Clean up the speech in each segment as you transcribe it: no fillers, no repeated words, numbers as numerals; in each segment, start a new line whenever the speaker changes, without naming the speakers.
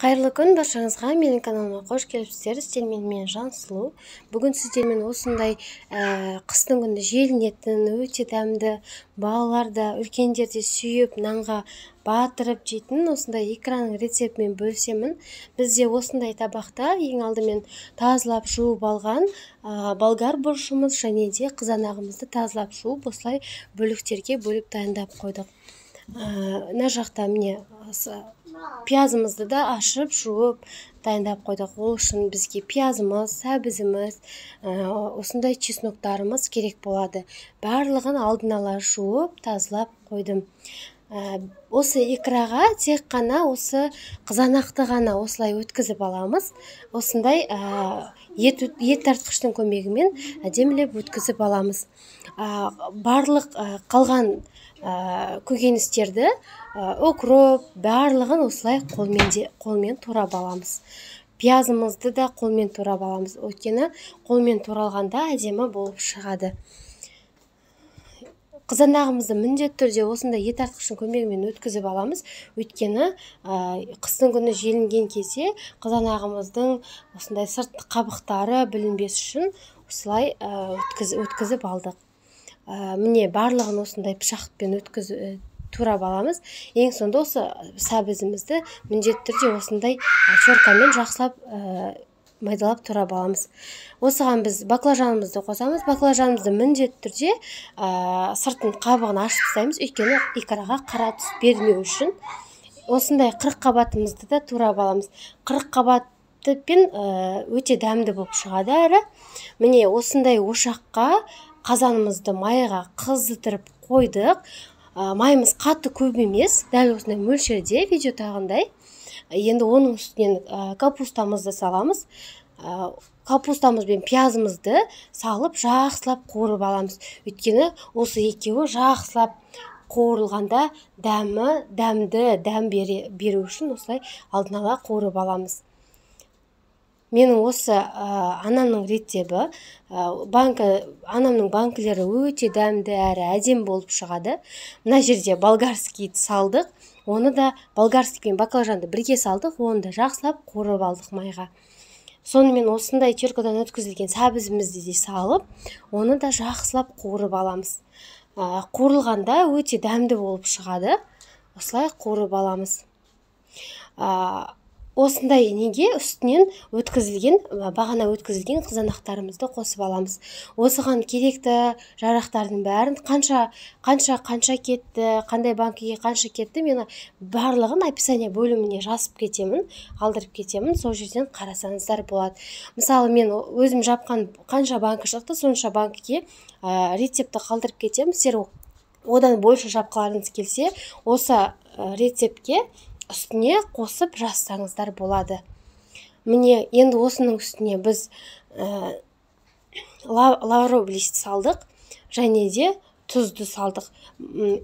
Қайырлы күн баршаңызға, менің каналыма қош келіпсіздер. Сіздермен мен Жансұлу. Бүгін сіздермен осындай қыстың күні желінетін, өте дәмді, балалар да, үлкендер де сүйіп, нанға батырып жейтін осындай икраның рецептімен бөлісемін. Бізде осындай табақта ең алдымен тазалап жуып алған болгар бұрышымыз және де қызанағымызды тазалап жуып, осылай бөліктерге бөліп дайындап қойдық. Мына жақта міне пиязымызды да ашып, жуып, дайындап қойдық. Ол үшін бізге пиязымыз, сәбізіміз, осындай чесноктарымыз керек болады. Барлығын алдын ала жуып, тазалап қойдым. Осы икраға тек қана осы қызанақты ғана осылай өткізіп аламыз. Осындай ет тартқыштың көмегімен әдемілеп өткізіп аламыз. Барлық қалған көкөністерді, укроп, барлығын осылай қолмен турап аламыз. Пиязымызды да қолмен турап аламыз. Өйткені қолмен туралғанда әдемі болып шығады. Қызанағымызды міндетті түрде осындай ет тартқыштың көмегімен өткізіп аламыз. Өйткені қыстың күні желінген кезде қызанағымыздың осындай сырт қабықтары білінбес үшін осылай өткізіп алдық. Міне барлығын осындай пышақпен турап аламыз. Ең соңында осы сәбізімізді міндетті түрде осындай теркамен жақсылап майдалап турап аламыз. Осыған біз баклажанымызды қосамыз. Баклажанымызды міндетті түрде сыртын қабығын ашып тастаймыз, өйткені икраға қара түс бермеу үшін. Осындай 40 қабатымызды да турап аламыз. 40 қабатпен өте дәмді болып шығады әрі. Міне осындай ошаққа қазанымызды майға қыздырып қойдық. Майымыз қатты көп емес, дәл осындай мөлшерде, видеодағындай. Енді оның үстінен капустамызды саламыз. Капустамыз бен пиязымызды салып жақсылап қуырып аламыз. Өйткені осы екеуі жақсылап қуырылғанда дәмді дәм беру үшін осылай алдын ала қуырып аламыз. Менің осы анамның рецепті, анамның банкілері өте дәмді әрі әдемі болып шығады. Мына жерде болгарскийді салдық, оны да болгарский пен баклажанды бірге салдық, оны да жақсылап қуырып алдық майға. Сонымен осындай теркадан өткізілген сәбізімізді де салып, оны да жақсылап қуырып аламыз. Қуырылғанда өте дәмді болып шығады. Осылай қуырып аламыз. Осындай неге үстінен өткізілген, бағана өткізілген қызанақтарымызды қосып аламыз. Осыған керекті жарақтардың бәрін қанша кетті, қандай банкіге қанша кетті, мен барлығын описание бөліміне жазып кетемін, қалдырып кетемін, сол жерден қарасаңыздар болады. Мысалы, мен өзім жапқан қанша банкі шықты, сонша банкіге рецептті қалдырып кетемін. Сіздер одан больше жапқыларыңыз келсе, осы рецептке үстіне қосып жазсаңыздар болады. Міне енді осының үстіне біз лавровый лист салдық және де тұзды салдық.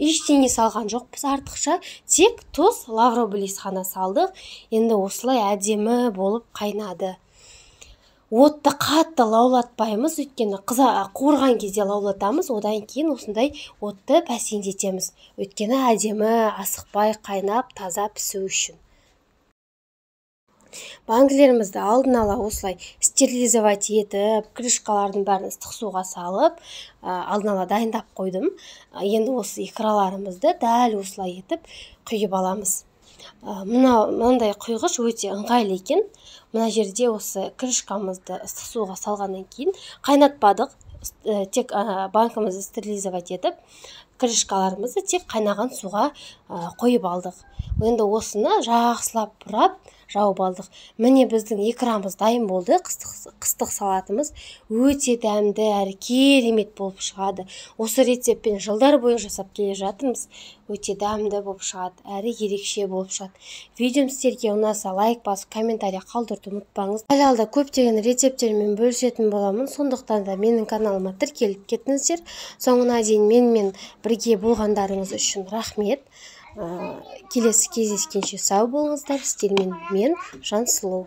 Ештеңе салған жоқпыз артықша, тек тұз, лавровый лист ғана салдық. Енді осылай әдемі болып қайнады. Отты қатты лаулатпаймыз, өйткені қуырған кезде лаулатамыз, одан кейін осындай отты бәсеңдетеміз. Өйткені әдемі асықпай қайнап таза пісу үшін. Банкілерімізді алдын ала осылай стерилизовать етіп, крышкалардың бәрін ыстық суға салып, алдын ала дайындап қойдым. Енді осы икраларымызды дәл осылай етіп құйып аламыз. Мынандай құйғыш өте ыңғайлы екен. Мына жерде осы крышкамызды ыстық суға салғаннан кейін қайнатпадық, тек банкімізді стерилизовать етіп, крышкаларымызды тек қайнаған суға қойып алдық. Енді осыны жақсылап бұрап жауып алдық. Міне біздің икрамыз дайын болды. Қыстық салатымыз өте дәмді әрі керемет болып шығады. Осы рецептпен жылдар бойы жасап келе жатырмыз. Өте дәмді болып шығады, әрі ерекше болып шығады. Видеом сіздерге ұнаса лайк басып, комментарий қалдыруды ұмытпаңыз. Әлі алда көптеген рецепттермен бөлісетін боламын. Сондықтан да менің каналыма тіркеліп кетіңіздер. Соңына дейін менімен бірге болғандарыңыз үшін рахмет. Келесі кездескенше сау болыңыздар. Сіздермен мен, Жансұлу.